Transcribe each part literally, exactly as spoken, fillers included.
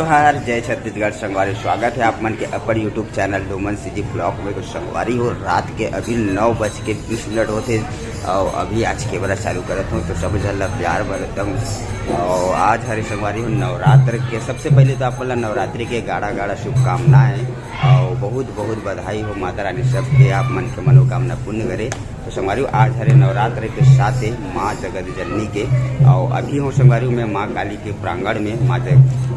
जोहार, जय छत्तीसगढ़ संगवारी, स्वागत है आप मन के अपन YouTube channel Doman CG blog में। तो संगवारी हो, रात के अभी नौ बज के बीस मिनट होते और अभी आज कैमरा चालू करत हूँ, तो सब झन ला प्यार भरत हूँ। और आज हरे संगवारी हो नवरात्र के, सबसे पहले तो आप मन ला नवरात्रि के गाड़ा गाड़ा शुभकामनाएं और बहुत बहुत बधाई हो माता रानी सबके, आप मन के मनोकामना पूर्ण करे। तो संगवारी हो, आज हरे नवरात्र के साथ ही माँ जगत जननी के, और अभी हूँ संगवारी हो मैं माँ काली के प्रांगण में, माँ जग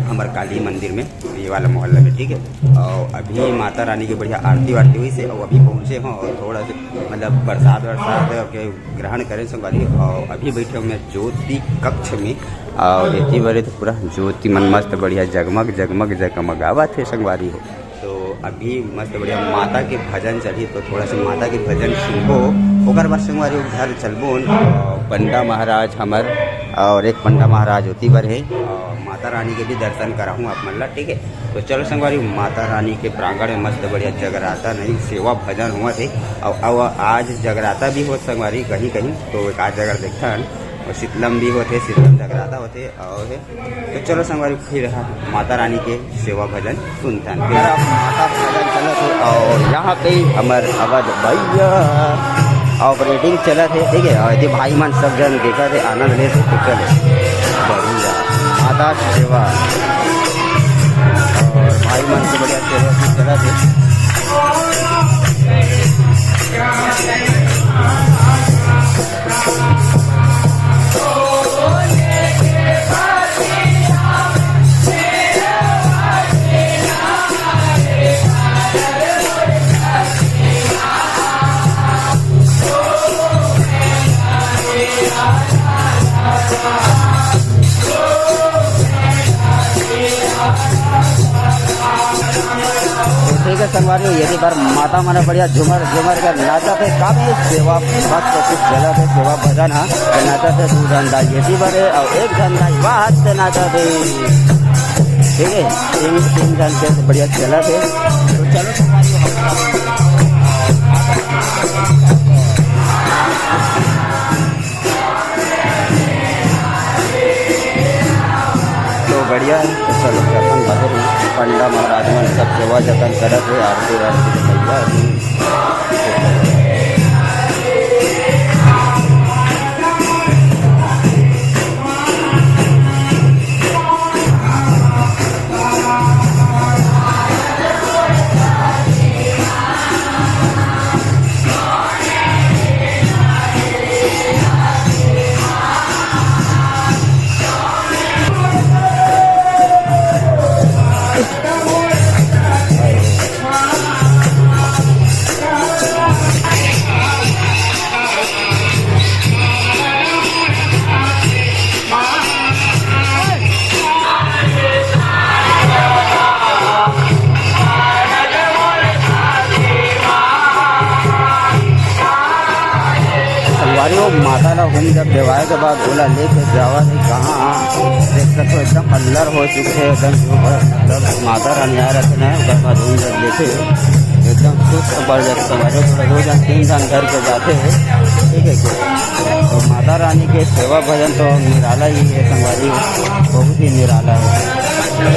हमार काली मंदिर में, ये वाला मोहल्ला में, ठीक है। और अभी माता रानी की बढ़िया आरती वारती हुई से, और अभी पहुँचे हों और थोड़ा से मतलब प्रसाद वरसाद के ग्रहण करें संगवारी। और अभी बैठे हों मैं ज्योति कक्ष में, और एती बरे तो पूरा ज्योति मन मस्त बढ़िया जगमग जगमग जगमगावत हे संगवारी हो। तो अभी मस्त बढ़िया माता के भजन चलही, तो थोड़ा सा माता के भजन सुनबो, ओकर बाद संगवारी हो घर चलबो। और पंडा महाराज हमर और एक पंडा महाराज ओती बर हे, और माता रानी के भी दर्शन कराहूँ आप मन ला, ठीक है। तो चलो संगवारी, माता रानी के प्रांगण में मस्त बढ़िया जगराता नहीं, सेवा भजन हुआ थे। और, और आज जगराता भी हो संगवारी कहीं कहीं, तो एक आध जगह देखथन। और शीतलम भी होते, शीतलम जगराता होते। और तो चलो संगवारी, फिर हम माता रानी के सेवा भजन सुनथन। फिर आप माता भजन चलत हे और यहाँ पे हमर अवध भैया ऑपरेटिंग चलत हे, ठीक है। और ये भाई मन सब जन देखत हे, आनंद लेत हे। तो चलो, बढ़िया माता सेवा और भाई मन के बढ़िया सेवा भी चलत हे। ठीक है संगवारी, ये बार माता मन बढ़िया झूमर झूमर कर नाचत हे, काफी सेवा भक्त कुछ चलत हे, सेवा भजन हा, तो नाचत हे दू झन दाई ये बार हे, और एक झन दाई वहाँ से नाचत हे। ठीक है, तीन, तीन झन के बढ़िया चलत हे। तो चलो संगवारी, तो बढ़िया है। तो चलो, अपन बाहर पंडा महाराज मन सब सेवा जतन करत हे, आरती वारती के भैया। संगवारी हो, माता ला हुम जब देवाए के बाद ओला लेके जावत हे कहाँ, देख सकते हो एकदम अल्लर हो चुके हे, एकदम जो मतलब माता रानी आ रखे ना, ओकर बाद हुम जब लेके एकदम सुस्त पड़ जाते संगवारी हो। थोड़ा दो झन तीन झन धर के जाते हे, ठीक है क्या? तो माता रानी के सेवा भजन तो निराला ही है संगवारी, बहुत ही निराला है।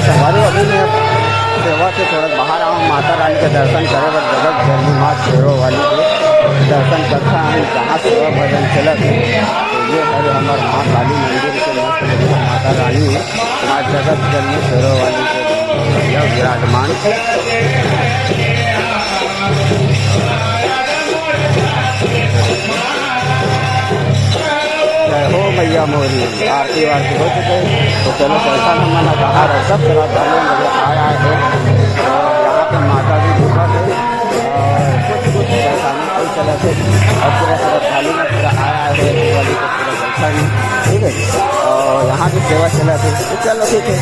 संगवारी, अभी मैं सेवा से थोड़ा बाहर आऊँ, माता रानी के दर्शन करे बर जगत जननी माँ शेरो वाली के दर्शन करता हूँ, जहाँ सेवा भजन चलत हे। तो ये हरे हमर माँ काली मंदिर के मस्त बढ़िया माता रानी है, माँ जगत जननी शेरो वाली के बढ़िया विराजमान। जय हो मैया मोरी, आरती वारती हो चुके। तो चलो, संस्थान हमन ह बाहर है, सब श्रद्धालु मन आए आए हैं। और यहाँ पे माता जी गुफा है और कुछ कुछ परेशानी कोई चला थे। और पूरा श्रद्धालु मन पूरा आए आए हैं, दिवाली को पूरा दर्शन, ठीक है। और यहाँ की सेवा चला थे, तो चलो ठीक है।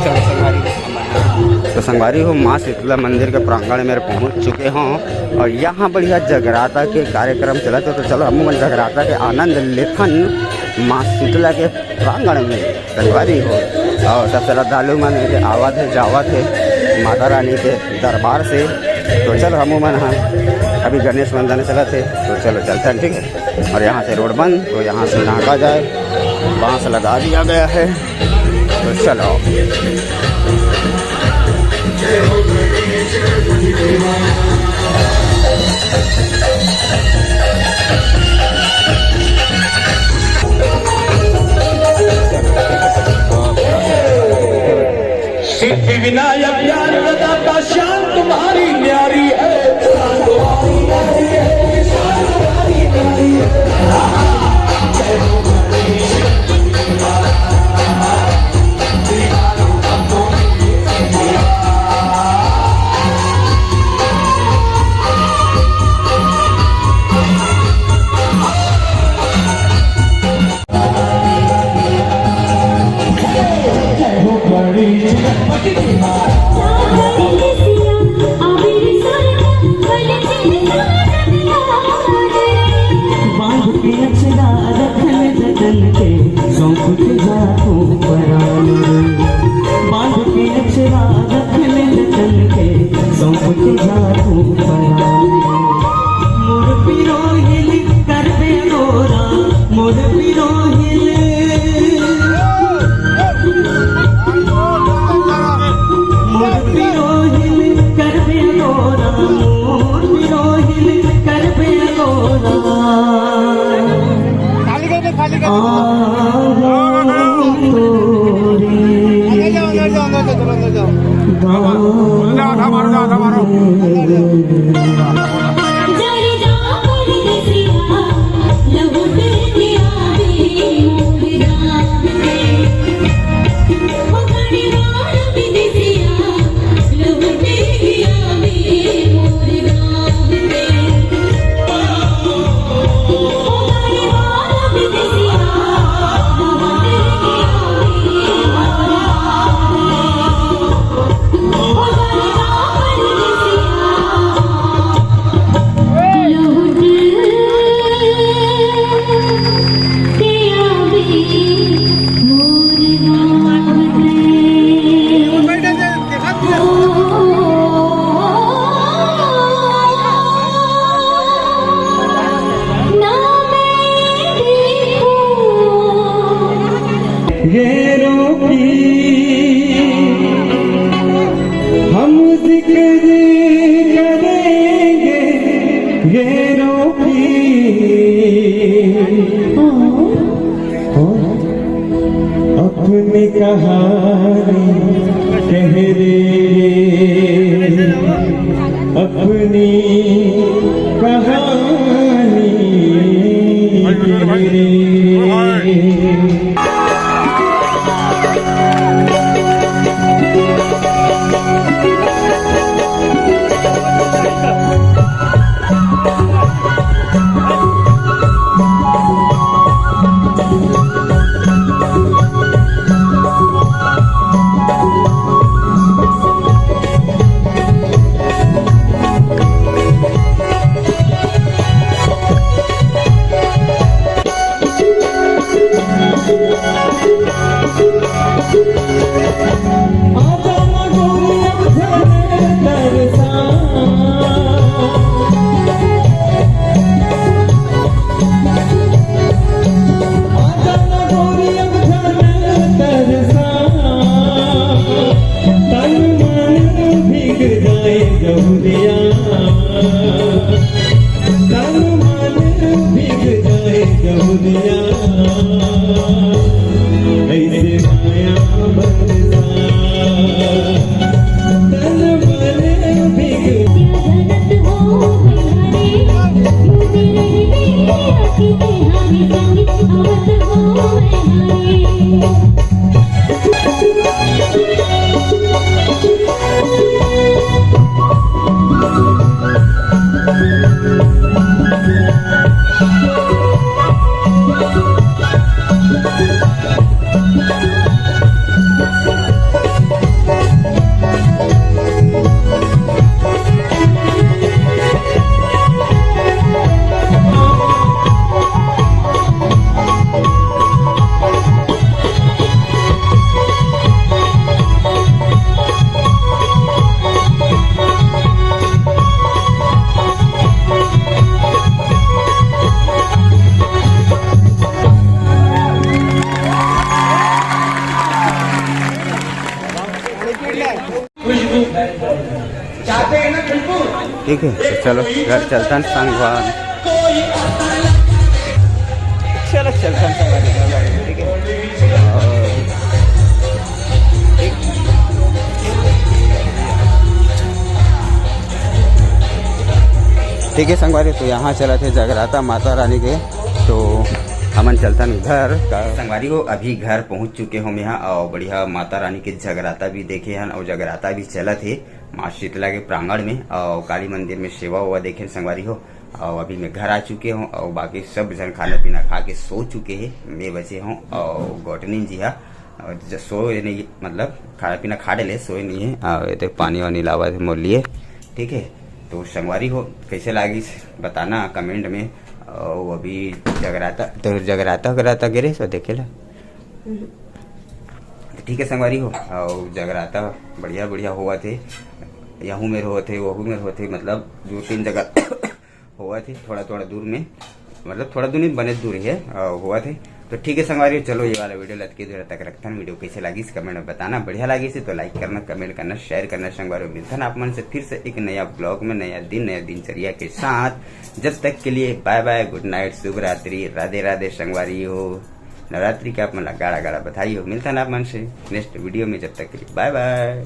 चलो संगवारी, संगवारी हो, माँ शीतला मंदिर के प्रांगण में पहुँच चुके हों और यहाँ बढ़िया जगराता के कार्यक्रम चलत हे। तो चलो, हमू मन जगराता के आनंद लेथन माँ शीतला के प्रांगण में, संगवारी हो। और सब श्रद्धालु मन एदे आवत हे, जावत हे माता रानी के दरबार से। तो चलो, हमू मन ह अभी गणेश वंदन चलत हे, तो चलो चलथन, ठीक है। और यहाँ से रोड बंद, तो यहाँ से नाका जाए, बांस लगा दिया गया है। तो चलो। सिद्धि विनायक ज्ञान प्रदाता, शान तुम्हारी न्यारी है। बांध के अचरा रख ले जतन के, सौंप के जा तू परान रे। बांध के अचरा रख ले जतन के, सौंप के जा तू परान रे। मोर पिरोहिल करबे गोरा, मोर पिरोहिल। मोर पिरोहिल करबे गोरा, मोर पिरोहिल करबे गोरा। खाली कर दो, खाली कर दो। आहो तोरे अंदर जाओ, अंदर जाओ, अंदर जाओ, चलो, अंदर जाओ। गाँव अंदर जाओ, आधा मारो, आधा मारो। गैरों की हम जिक्र करेंगे, गैरों की। और अपनी कहानी कह रहे, अपनी कहानी कह रहे। ठीक है, तो चलो घर चलतन संगवारी। चलो चलतन संगवारी, ठीक है। और ठीक है संगवारी, तो यहाँ चलत हे जगराता माता रानी के, तो हमन चलतन घर का। संगवारी हो, अभी घर पहुँच चुके हों मैं, और बढ़िया माता रानी के जगराता भी देखे हन और जगराता भी चलत हे माँ शीतला के प्रांगण में, और काली मंदिर में सेवा हुआ देखे संगवारी हो। और अभी मैं घर आ चुके हों और बाकी सब झन खाना पीना खा के सो चुके हे, मैं बचे हों और गोटनी जी हा, और ज-, सोए नहीं, मतलब खाना पीना खा डले, सोए नहीं है। और ये देख पानी वानी लावा थे मोर लिए, ठीक है। तो संगवारी हो, कैसे लागिस बताना कमेंट में। और अभी जगराता, तो जगराता, जगराता गिरे सो देखे ला। तो ठीक है संगवारी हो, और जगराता बढ़िया बढ़िया होवत हे, यहू मेर होवत हे, वहू मेर होवत हे, मतलब दो तीन जगह होवत हे, थोड़ा थोड़ा दूर में, मतलब थोड़ा दूर नहीं, बने दूर हे, अ, होवत हे। तो ठीक है संगवारी हो, चलो ये वाला वीडियो लतके दूर तक रखथन। वीडियो कैसे लागिस कमेंट में बताना, बढ़िया लागिस तो लाइक करना, कमेंट करना, शेयर करना संगवारी हो। मिलथन आप मन से फिर से एक नया ब्लॉग में, नया दिन, नया दिनचर्या के साथ। जब तक के लिए बाय बाय, गुड नाइट, शुभ रात्रि, राधे राधे संगवारी हो। नवरात्रि के आप मन ला गाड़ा गाड़ा बधाई हो। मिलथन आप मन से नेक्स्ट वीडियो में, जब तक के लिए बाय बाय।